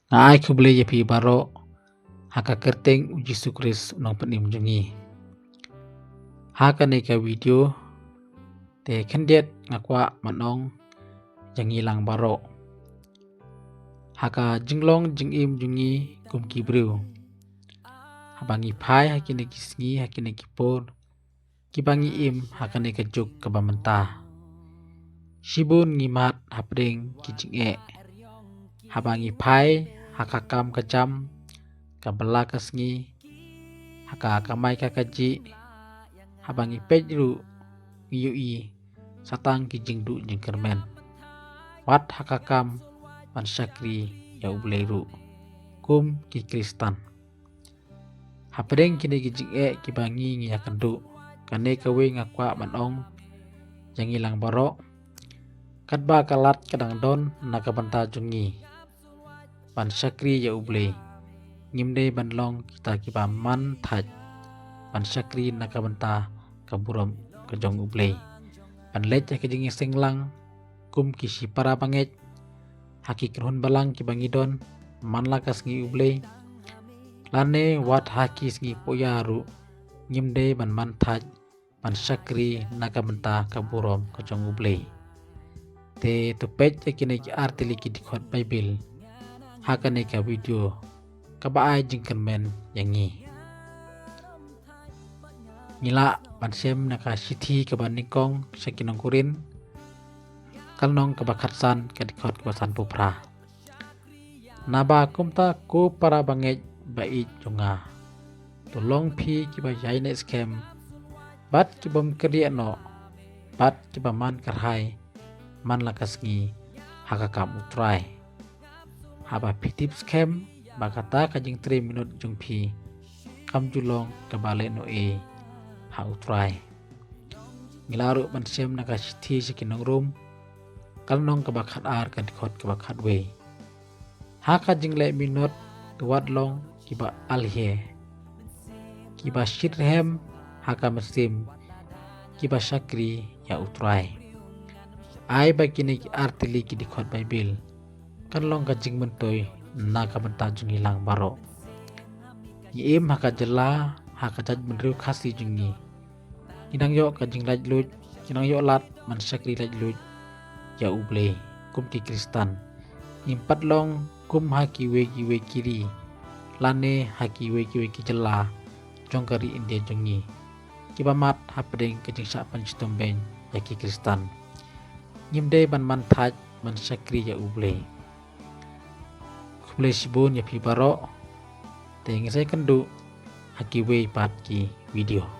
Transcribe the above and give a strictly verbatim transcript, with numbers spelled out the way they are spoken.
Nga ai khublei ïa phi baroh ha ka kyrteng u Jisu Khrist u nongpynim jong ngi. Ha kane ka video te khyndiat nga kwah ban ong ïa ngi lang baroh ha ka jinglong jingim jong ngi kum ki briew. Haba ngi phai ha kine ki sngi, ha kine ki por kiba ngi im ha kane ka juk kaba mynta, shibun ngi mad hapdeng ki jingeh. Haba ngi phai ha ka kam ka jam, ka bylla ka sngi, ha ka kamai ka kajih, haba ngi peit ruh ngi ïohi sa tang ki jingduh jingkyrmen. Wat ha ka kam ban shakri ïa U Blei ruh kum ki Khristan. Hapdeng kine ki jingeh kiba ngi ngi ïakynduh, kane kawei nga kwah ban ong ïa ngi lang baroh, katba ka lad ka dang don na ka bynta jong ngi ban shakri ïa U Blei, ngim dei ban long kita kiba man thait ban shakri na ka bynta ka burom ka jong U Blei, ban leit ha ka jingïaseng lang kum ki shipara bangeit ha ki kynhun balang kiba ngi don man la ka sngi U Blei, lane wat ha ki sngi pohïa ruh ngim dei ban man thait ban shakri na ka bynta ka burom ka jong U Blei. Te to peit ïa kine ki ar tylli ki dkhot Baibl ha kane ka video kaba ai jingkyrmen ïa ngi. Ngi lah ban shem na ka shithi kaba nyngkong sha ki nong Korinth, ka lynnong kaba khatsan, ka dkhot kaba sanphew phra. Naba kumta ko para bangeit ba ïeit jong nga, to long phi kiba ïaineh skhem bad kibym kyrdiah noh bad kiba man kyrhai man la ka sngi ha ka kam U Trai. Haba phi tip skhem ba kata ka jingtrei minot jong phi kam ju long kaba lehnohei ha U Trai. Ngi lah ruh ban shem na ka shithi sha ki nong Rom, ka lynnong kaba khatar, ka dkhot kaba khatwei. Ha ka jingleh minot to wat long kiba alhie, kiba shitrhem ha ka mynsiem, kiba shakri ïa U Trai. Ai ba kine ki ar tylli ki dkhot Baibl kan long ka jingmyntoi na ka bynta jong ngi lang baroh. Ngi im ha ka jylla, ha ka jaitbynriew Khasi jong ngi, ngi dang ïoh ka jinglaitluid, ngi dang ïoh lad ban shakri laitluid ïa U Blei kum ki Khristan. Ngim pat long kum ha kiwei kiwei ki ri lane ha kiwei kiwei ki jylla jong ka ri India jong ngi kiba mad hapdeng ka jingshah pynshitom beiñ ïa ki Khristan. Ngim dei ban man thait ban shakri ïa U Blei. Khublei shibun ïa phi baroh. Te ngin sa ïakynduh ha kiwei pat ki video.